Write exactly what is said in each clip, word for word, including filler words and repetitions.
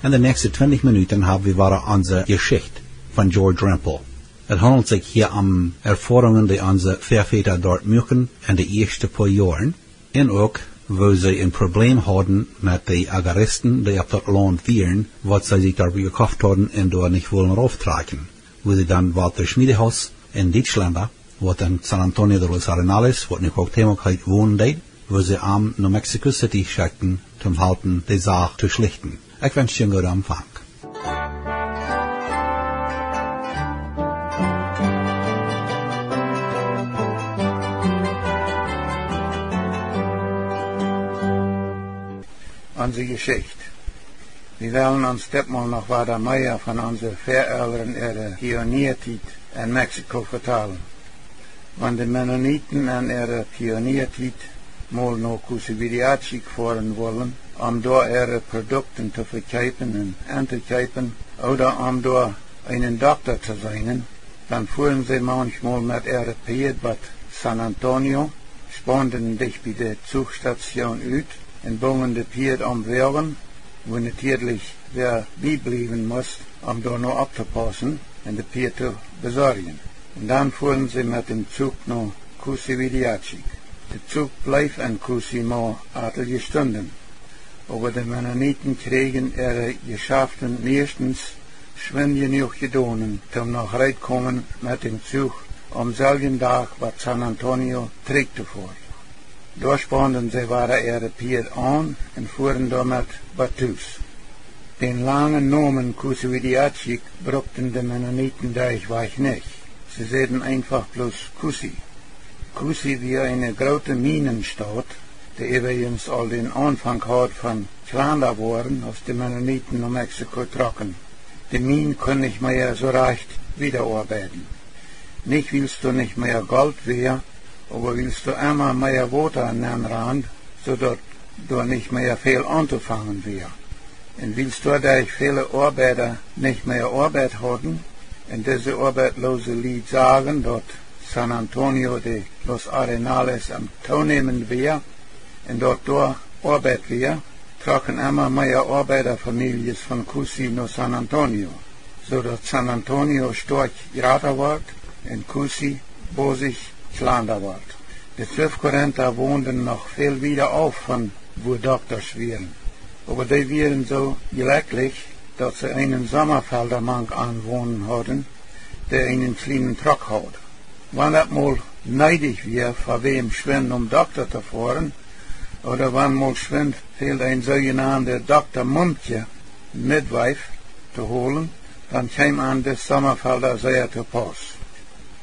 En de näakjste twintich Minuten hab wie wada onse Jeschicht von George Rempel. Et haundelt sikj hia om Erfoarungen, dee onse Väaväda doa muaken en de ieeschte poa Joaren, un uk, woo see een Probleem hauden met de Agraristen, dee opp daut Launt wieren, waut see sikj doa jekoft hauden un doa nich wullen rauftrakjen. Woo see dan Walter Schmiedehaus, een Dietschlenda, waut en San Antonio de los Arenales, waut nu Cuauhtémoc heet, wonen deed, woo see am no Mexico City schekjten, toom halpen de Sach to schlichten. Ekj wensch junt gooden Empfang. Onse Jeschicht. Wie wellen ons ditmol noch wada mea von onse Väaelren äare Pioniertiet en Mexiko vetalen. Wan de Mennoniten en äare Pioniertiet mol no Cusihuiriachi foaren wullen, om doa äare Produkten to vekjeepen un entokjeepen, ooda om doa eenen Dokta to seenen, dan fuaren see maunchmol met äare Pieed bat San Antonio, spaunden dicht bie de Zuchstatsjoon ut un bungen de Pieed aum Woagen, wua natieedlich wäa biebliewen must, om doa no opptopaussen un de Pieed to besorjen. Un dan fuaren see met däm Zuch no Cusihuiriachi. De Zuch bleef en Cusi mau atelje Stunden. Oba de Mennoniten kjrieejen äare Jeschaften mieeschtens schwind jenuach jedonen, om noch reed komen met däm Zuch aum selwjen Dach bat San Antonio trigj to foaren. Doa spaunden see wada äare Pieed aun un fuaren doamet bat Tus. Dän langen Nomen Cusihuiriachi brukten de Mennoniten derchwajch nich. See säden eenfach bloos Cusi. Cusi wia eene groote Mienenstaut, dee äwajens aul dän Aunfank haud von Kjlandawoaren, aus de Mennoniten no Mexiko trocken. De Mien kunn nich mea soo rajcht wiedaoabeiden. Nich wiels doa nich mea Golt wia, oba wiels doa emma mea Wota nenrand, soo daut doa nich mea väl auntofangen wia. Un wiels doaderch väle Oabeida nich mea Oabeit hauden, un dise oabeitloose Lied sagen, daut San Antonio de los Arenales aum toonämen wia, un daut doa Oabeit wia, trocken emma mea Oabeidafamiljes von Cusi no San Antonio, soo daut San Antonio stoakj jrata wort un Cusi bosich kjlanda wort. De Swift Currenta wonden noch väl wieda auf von wua Doktasch wieren. Oba dee wieren soo jlekjlich, daut see eenen Sommafelda mank an wonen hauden, dee eenen kjlienen Truck haud. Wan daut mol needich wia, fa wäm schwind nom Dokta to foaren, ooda wan mol schwind fäld een soojenande Dokta Mumkje, midwife, to holen, dan kjeem an dis Sommafelda sea to pauss.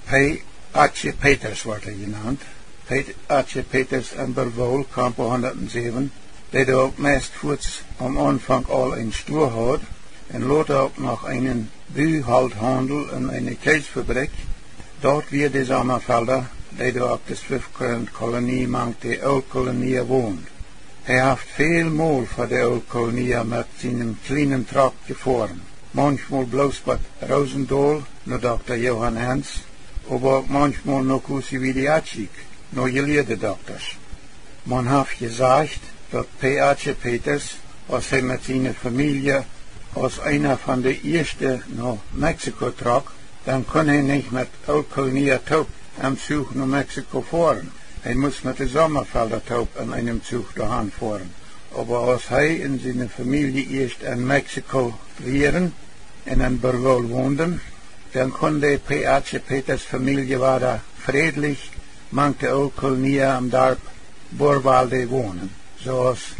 P. H. Peters wort hee jenant. P. H. Peters en Berwohl, Campo hundatsäwen, dee doa uk meist fuaz aum Aunfank aul een Stua haud un lota uk noch eenen Buholthaundel un eene Kjeesfabrik, daut wia de Sommafelda, dee doa opp de Swift Current Kolonie mank de Ooltkolonia wond. Hee haft väl mol fa de Ooltkolonia met sienem kjlienen Truck jefoaren, maunchmol bloos bat Rosendahl no Dokta Johann Enns, oba uk maunchmol no Cusihuiriachi, no jelieede Doktasch. Maun haft jesajcht, daut P. H. Peters, aus hee met siene Famielje aus eena von de ieeschte no Mexiko trock, dan kunn hee nich met Ooltkolonia toop em Zuch no Mexiko foaren. Hee must met de Sommafelda toop en eenem Zuch doahan foaren. Oba aus hee un siene Famielje ieescht en Mexiko wieren un en Berwohl wonden, dan kunn de P. H. Peters Famielje wada frädlich mank de Ooltkolonia em Darp Burwalde wonen, soo aus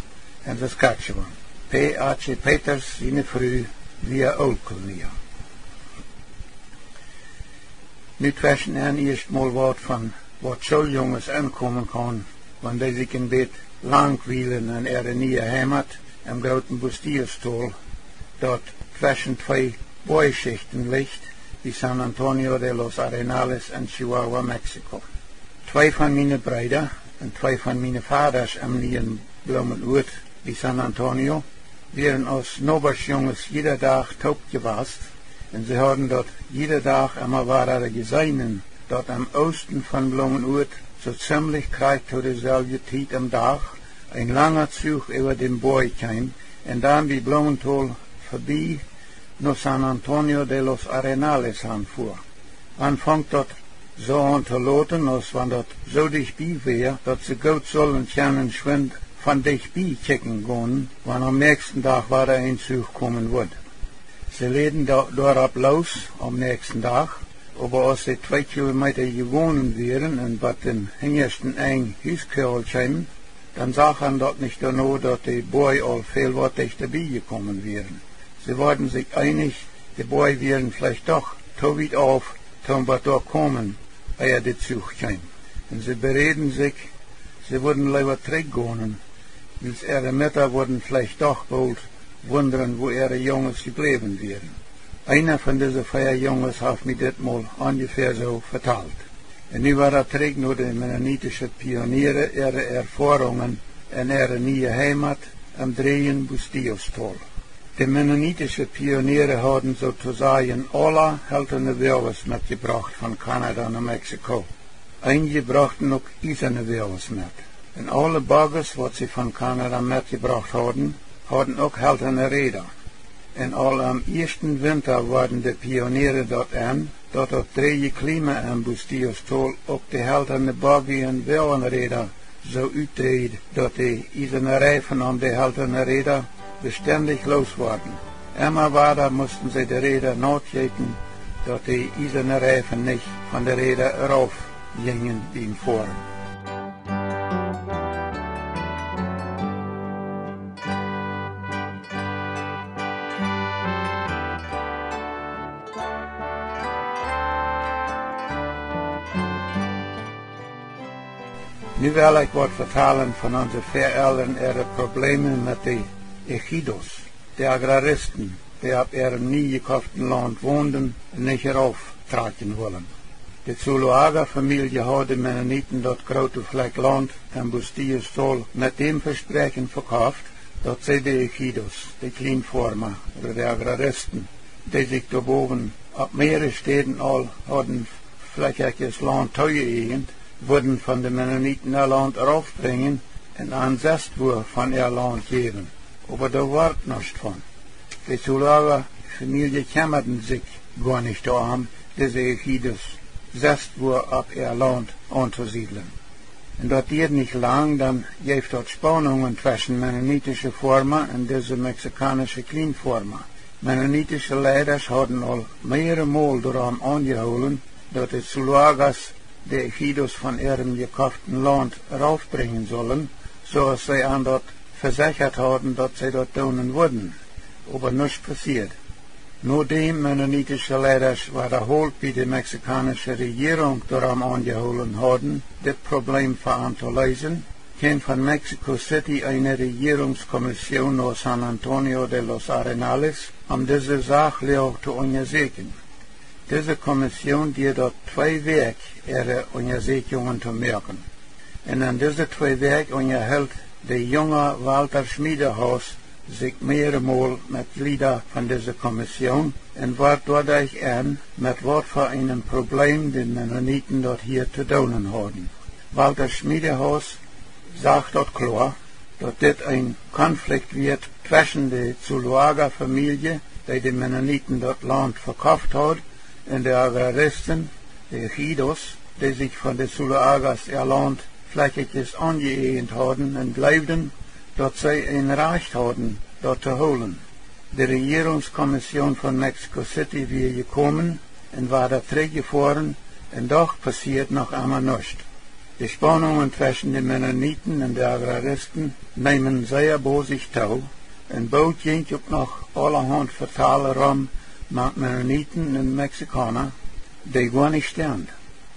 en Saskatchewan. P. H. Peters siene Fru wia Ooltkolonia. Nu tweschen enn ieescht mol waut von waut Schooljunges enkomen kaun, wan dee sikj een bät langwielen en äare niee Heimat em grooten Bustillos-Tol, daut tweschen twee Boajschichten licht, bie San Antonio de los Arenales en Chihuahua, Mexiko. Twee von miene Breeda un twee von miene Vadasch em nieen Bloomenuat bie San Antonio wieren aus Nobaschjunges jieda Dach toop jewast, un see hauden daut jieda Dach emma wada jeseenen, daut em Oosten von Bloomenuat soo ziemlich krakjt to deselwje Tiet em Dach een langa Zuch äwa däm Boaj kjeem un dan bie Bloomentol verbie no San Antonio de los Arenales han fua. Aunfank daut soo aun to loten, aus wan daut soo dicht bie wia, daut see goot sullen kjennen schwind von dicht bie kjikjen gonen, wan aum näakjsten Dach wada een Zuch komen wudd. See läden doaropp loos aum näakjsten Dach, oba aus see twee Kilometa jegonen wieren un bot dän hinjaschten Enj Huskoagel kjeemen, dan sach an daut nich doano, daut de Boaj aul väl waut dichta bie jekomen wieren. See worden sikj eenich, de Boaj wieren veleicht doch too wiet auf, toom bot doa komen, ea de Zuch kjeem. Un see beräden sikj, see wudden leewa trigj gonen, wiels äare Mutta wudden veleicht doch boolt wundren, wua äare Junges jebläwen wieren. Eena von dise vea Junges haft mie dit mol onjefäa soo vetalt. Un nu wada trigj no de mennonitische Pioniere äare Erfoarungen en äare niee Heimat em dräjen Bustillos-Tol. De mennonitische Pioniere hauden soo to sajen aula heltane Woages metjebrocht von Kanada no Mexiko. Eenje brochten uk iesane Woages met. Un aule Bogges, waut see von Kanada metjebrocht hauden, hauden uk heltane Räda. Un aul aum ieeschten Winta worden de Pioniere daut en, daut daut dräje Klima em Bustillos-Tol uk de heltane Boggy- un Woagenräda soo utdräjd, daut de iesane Reifen aum de heltane Räda bestendich loos worden. Emma wada musten see de Räda nautjeeten, daut de iesane Reifen nich von de Räda rauf jinjen biem Foaren. Nu well ekj waut vetalen von onse Väaelren äare Probleme met de ejidos, de Agraristen, dee opp äarem nie jekoften Launt wonden un nich erauftrakjen wullen. De Zuloaga Famielje haud de Mennoniten daut groote Flakj Launt em Bustillos-Tol met däm Vespräakjen vekoft, daut see de ejidos, de Kjlienfoarma ooda de Agraristen, dee sikj doa bowen opp mearere Städen aul hauden Flakj Launt toojeeejent, wudden von de Mennoniten äa Launt raufbrinjen un an sestwua von äa Launt jäwen. Oba doa wort nuscht von. De Zuloaga Famielje kjemmaden sikj goa nich doarom, dise ejidos sestwua opp äa Launt auntosiedlen. Un daut dieed nich lang, dan jeef daut Spaunungen tweschen mennonitische Foarma un dise mexikaunische Kjlienfoarma. Mennonitische Leidasch hauden aul mearere Mol doarom aunjehoolen, daut de Zuloagas de ejidos von äarem jekoften Launt raufbrinjen sullen, soo aus see an daut vesechat hauden, daut see daut doonen wudden. Oba nuscht passieed. Nodäm mennonitische Leidasch wadaholt bie de mexikaunische Rejierunk doarom aunjehoolen hauden, dit Probleem fa an to leesen, kjeem von Mexico City eene Rejierungskommission no San Antonio de los Arenales, om dise Sach Loag to unjasäkjen. Dise Kommission dieed daut twee Wäakj, äare Unjasäkjungen to moaken. Un en dise twee Wäakj unjahilt de junga Walter Schmiedehaus sikj mearere Mol met Jlieda von dise Kommission un wort doaderch en, met waut fa een Probleem de Mennoniten daut hia to doonen hauden. Walter Schmiedehaus sach daut kloa, daut dit een Konflikt wia tweschen de Zuloaga Famielje, dee de Mennoniten daut Launt vekoft haud, un de Agraristen, de ejidos, dee sikj von de Zuloagas äa Launt Flakj aunjeeejent hauden un jleewden, daut see een Rajcht hauden, daut to hoolen. De Rejierungskommission von Mexico City wia jekomen un wada trigj jefoaren, un doch passieed noch emma nuscht. De Spaunungen tweschen de Mennoniten un de Agraristen neemen sea bosich too, un boolt jinkj uk noch aulahaunt Vetalen rom mank Mennoniten un Mexikauna, dee goa nich stemd.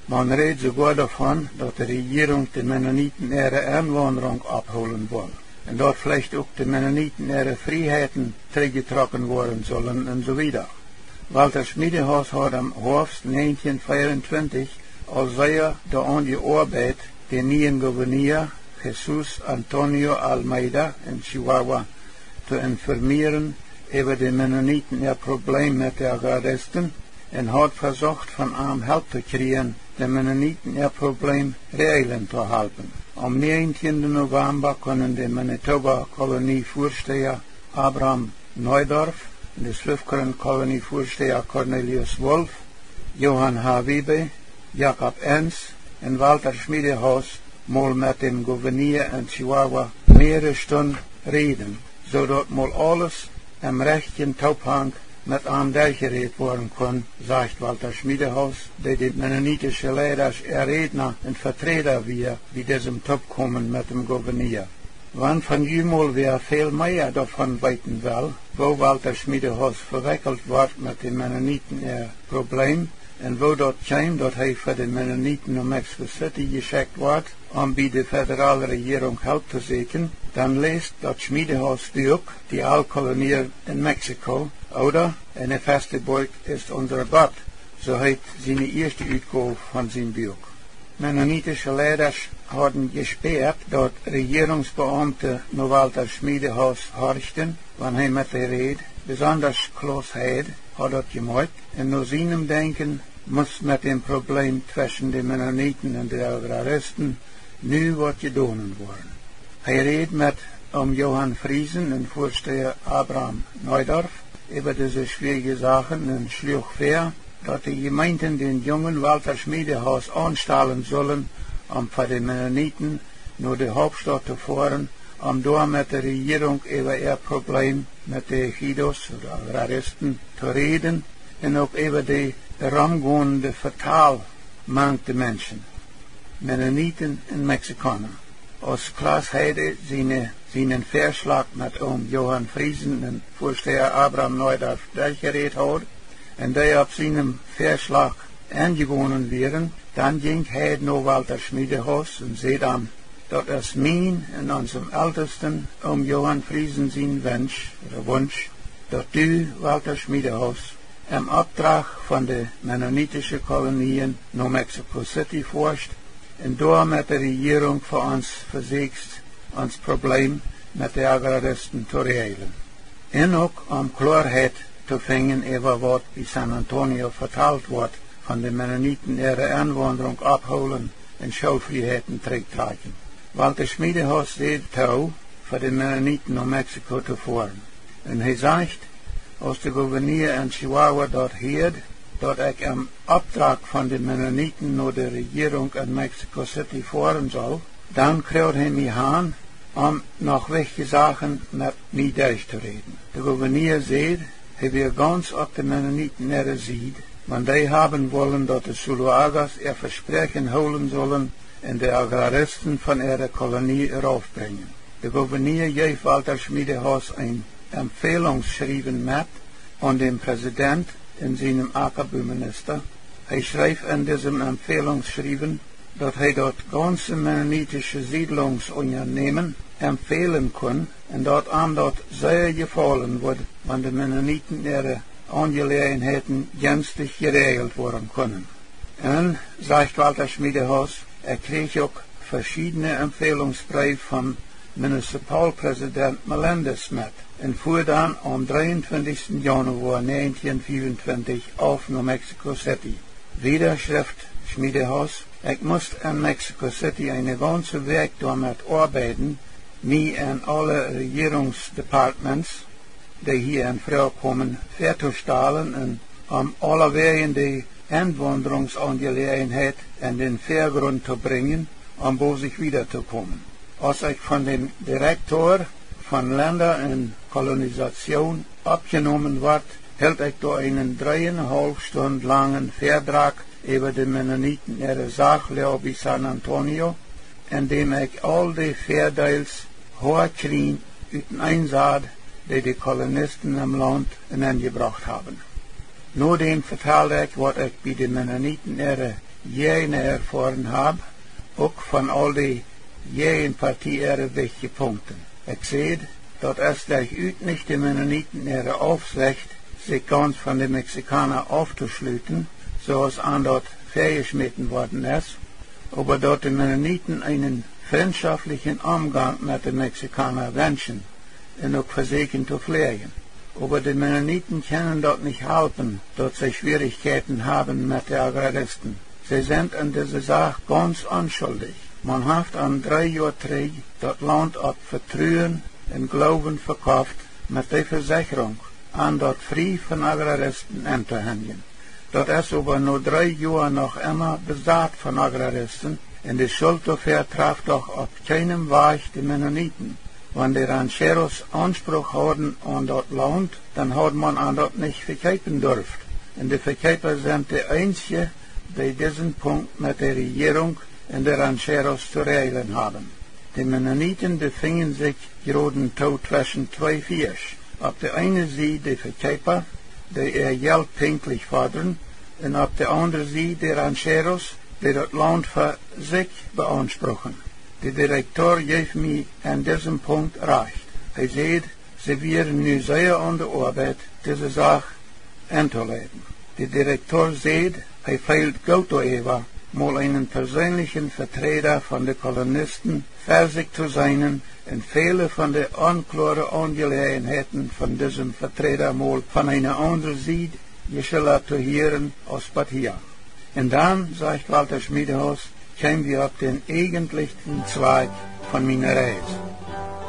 Maun räd soogoa doavon, daut de Rejierunk de Mennoniten äare Enwaunrunk opphoolen wull, un daut veleicht uk de Mennoniten äare Frieheiten trigjjetrocken woaren sullen un soo wieda. Walter Schmiedehaus haud em Hoafst näajentieen veeauntwintich aul sea doaraun jeoabeit, dän nieen Gouverneur Jesus Antonio Almeida en Chihuahua to informieren äwa de Mennoniten äa Probleem met de Agraristen un haud vesocht, von am Help to kjrieen, de Mennoniten äa Probleem reajlen to halpen. Aum näajentieenden November kunnen de Manitoba Kolonie Väastäja Abram Neudorf de Swift Current Colony Väastäa Cornelius Wolf, Johann H. Wiebe, Jakob Enns un Walter Schmiedehaus mol met däm Gouverneur en Chihuahua mearere Stund räden, soo daut mol aules em rajchten Toophank met am derchjerädt woaren kunn, sajcht Walter Schmiedehaus, dee de mennonitische Leidasch äa Rädna un Veträda wia bie disem Toopkomen met däm Gouverneur. Wan von ju mol wäa väl mea doavon weeten well, woo Walter Schmiedehaus vewekjelt wort met de Mennoniten äa Probleem un woo daut kjeem, daut hee fa de Mennoniten no Mexico City jeschekjt wort, om bie de federale Rejierunk Help to sieekjen, dan läst daut Schmiedehaus Buak Die Altkolonie in Mexiko, ooda Eine feste Burg ist unser Gott, soo heet siene ieeschte Utgow von sien Buak. Mennonitische Leidasch hauden jespäat, daut Rejierungsbeaumte no Walter Schmiedehaus horchten, wan hee met dee räd, besondasch Klaus Heid haud daut jemoakjt, un no sienem Denkjen must met däm Probleem tweschen de Mennoniten un de Agraristen nu waut jedonen woaren. Hee räd met Om Johann Friesen un Väastäa Abram Neudorf äwa dise schwierje Sachen un schluach väa, daut de Jemeenten dän jungen Walter Schmiedehaus aunstalen sullen, om fa de Mennoniten no de Hauptstaut to foaren, om doa met de Rejierunk äwa äa Probleem met de Ejidos ooda Agraristen to räden un uk äwa de romgonende Vetal mank de Menschen, Mennoniten un Mexikauna. Aus Klaus Heid siene, sienen Väaschlach met Om Johann Friesen un Väastäa Abram Neudorf derchjerädt haud, un dee opp sienem Väaschlach enjegonen wieren, dan jinkj Heid no Walter Schmiedehaus un säd am: Daut es mien un onsem Eltesten, Om Johann Friesen, sien Wensch, ooda Wunsch, daut du, Walter Schmiedehaus, em Oppdrach von de mennonitische Kolonien no Mexico City foascht un doa met de Rejierunk fa ons vesieekjst, ons Probleem met de Agraristen to räajlen. Un uk om Kloarheit to finjen äwa waut bie San Antonio vetalt woat von de Mennoniten äare Enwaundrunk opphoolen un Schoolfrieheiten trigjtrakjen. Walter Schmiedehaus säd too, fa de Mennoniten no Mexiko to foaren. Un hee sajcht, aus de Gouverneur en Chihuahua daut hieed, daut ekj em Oppdrach von de Mennoniten no de Rejierunk en Mexico City foaren sull, dan kjrieech hee mie han, om noch wichtje Sachen met mie derchtoräden. De Gouverneur säd, hee wia gaunz opp de Mennoniten äare Sied, wan dee haben wullen, daut de Zuloagas äa Vespräakjen hoolen sullen un de Agraristen von äare Kolonie raufbrinjen. De Gouverneur jeef Walter Schmiedehaus een Empfehlungsschriewen met aun däm Präsident un sienem Ackabuminista. Hee schreef en disem Empfehlungsschriewen, daut hee daut gaunze mennonitische Siedlungsunjanämen empfehlen kunn un daut am daut sea jefaulen wudd, wan de Mennoniten äare Aunjeläajenheiten jenstig jeräajelt woaren kunnen. Un, sajcht Walter Schmiedehaus, ekj kjrieech uk veschiedne Empfehlungsbreew von Municipalpräsident Melendez met un fua dan aum dreeuntwintichsten Januoa näajentieen fiefuntwintich auf no Mexico City. Wieda schrift Schmiedehaus: Ekj must en Mexico City eene gaunze Wäakj doamet oabeiden, mie en aule Rejierungsdepartements, dee hia en Froag komen, väatostalen un om aulawäajen de Enwaundrungsaunjeläajenheit en dän Väagrunt to brinjen, om bosich wieda to komen. Aus ekj von däm Direktor von Lenda un Kolonisation oppjenomen wort, hilt ekj doa eenen dreeunhaulf Stund langen Väadrach äwa de Mennoniten äare Sachlage bie San Antonio, en däm ekj aul de Väadeels hoakjrien uteneen sad, dee de Kolonisten em Launt enenjebrocht haben. Nodäm vetald ekj, waut ekj bie de Mennoniten äare Jäajne erfoaren hab, uk von aul de Jäajenpartie äare wichtje Punkten. Ekj säd, daut es derchut nich de Mennoniten äare Aufsecht, sikj gaunz von de Mexikauna auftoschluten, soo aus an daut väajeschmäten worden es, oba daut de Mennoniten eenen frintschoftlichen Omgank met de Mexikauna wenschen un uk vesieekjen to fläajen. Oba de Mennoniten kjennen daut nich halpen, daut see Schwierichkjeiten haben met de Agraristen. See sent en dise Sach gaunz onschuldich. Maun haft an dree Joa trigj daut Launt opp Vetruen un Gloowen vekoft, met de Vesechrunk, an daut frie von Agraristen entohenjen. Daut es oba no dree Joa noch emma besat von Agraristen, un de Schult doafäa traft doch opp kjeenem Wajch de Mennoniten. Wan de Rancheros Aunspruch hauden aun daut Launt, dan haud maun an daut nich vekjeepen durft. Un de Vekjeepa sent de eensje, dee disen Punkt met de Rejierunk un de Rancheros to räajlen haben. De Mennoniten befinjen sikj jroden too tweschen twee Fiesch. Opp de eene Sied de Vekjeepa, dee äa Jelt pinkjlich fodren, un opp de aundre Sied de Rancheros, dee daut Launt fa sikj beaunspruchen. De Direktor jeef mie en disem Punkt rajcht. Hee säd, see wieren nu sea aun de Oabeit, dise Sach entoleiden. De Direktor säd, hee feelt goot doaräwa, mol eenen perseenlichen Veträda von de Kolonisten fa sikj to seenen un väle von de onkloare Aunjeläajenheiten von disem Veträda mol von eene aundre Sied jeschildat to hieren aus bat hia. Un dan, sajcht Walter Schmiedehaus, kjeem wie opp dän eejentlichen Zwakj von miene Reis.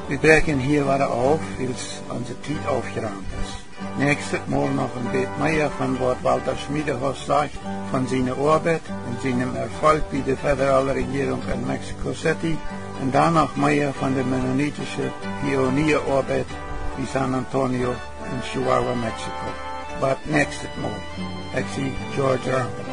Wie bräakjen hia wada auf, wiels onse Tiet aufjerant es. Näakjstet Mol noch een bät mea von waut Walter Schmiedehaus sajcht von siene Oabeit un sienem Erfolg bie de federale Rejierunk en Mexico City un dan noch mea von de mennonitische Pionieroabeit bie San Antonio en Chihuahua, Mexiko. Bat näakjstet Mol, ekj sie George Rempel.